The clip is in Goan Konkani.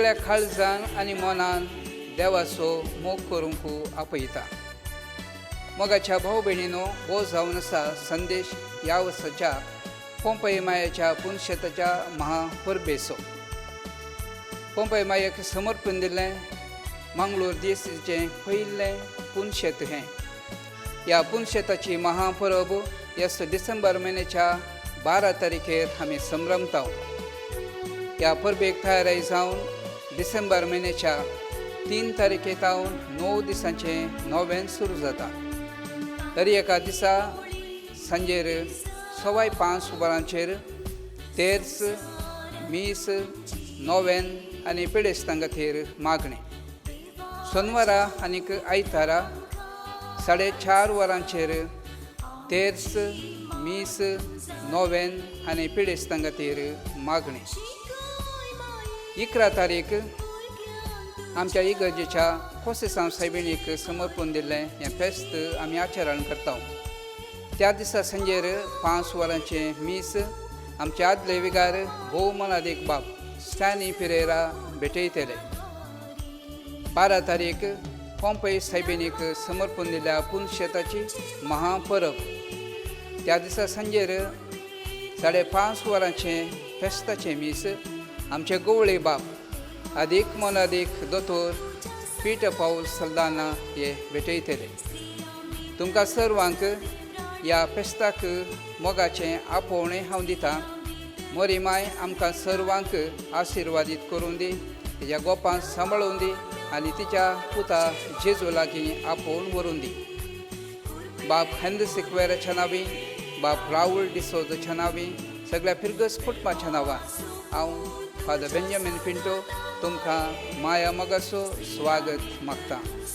सगळ्या काळजान आनी मनान देवाचो मोग करूंक आपयता. मोगाच्या भाव भयणीनो, हो जावन आसा संदेश ह्या वर्साच्या पोंपय मायाच्या पुनशेताच्या महापरबेचो. पोंपय मायेक समर्पण दिल्लें मंगळूर देसीचें पयलें पुनशेत हें. ह्या पुनशेताची महापरब येस डिसेंबर म्हयन्याच्या 12 तारखेर आमी संभ्रमता. ह्या परबेक तयारी जावन डिसेंबर म्हयन्याच्या 3 तारखे तावन 9 दिसांचें नोवेन सुरू जाता. तरी एका दिसा सांजेर 5:15 वरांचेर तेर्स, मीस, नोवेन आनी पिडेस्तां खातीर मागणें. सोनवारा आनीक आयतारा 4:30 वरांचेर तेर्स, मीस, नोवेन आनी पिडेस्तां खातीर मागणें. 11 तारीख आमच्या इगर्जेच्या कोसेसांव सायबिणीक समर्पण दिल्लें हें फेस्त आमी आचरण करता. त्या दिसा सांजेर 5 वरांचें मीस आमचे आदले विगार भोव मनादीक बाब स्टॅनी पिरेरा भेटयतले. 12 तारीख पोंपय सायबिणीक समर्पण दिल्ल्या पुनशेताची महापरब. त्या दिसा सांजेर 5:30 वरांचें फेस्ताचें मीस आमचे गवळे बाब आदीक मोलादीक दोतोर पीटर पावल सल्दाना हे भेटयतले. तुमकां सर्वांक ह्या फेस्ताक मोगाचें आपोवणें हांव दितां. मोरी माय आमकां सर्वांक आशिर्वादीत करूं दी, तिच्या गोपान सांबाळून दी आनी तिच्या पुता जेजू लागीं आपोवन व्हरून दी. बाब हेन्री सिक्वेराच्या नांवी, बाब राहुल डिसोजाच्या नांवी, सगळ्या फिरगस कुटुंबाच्या नांवान हांव फादर बेंजामीन पिंटो तुमकां माया मोगाचो स्वागत मागता.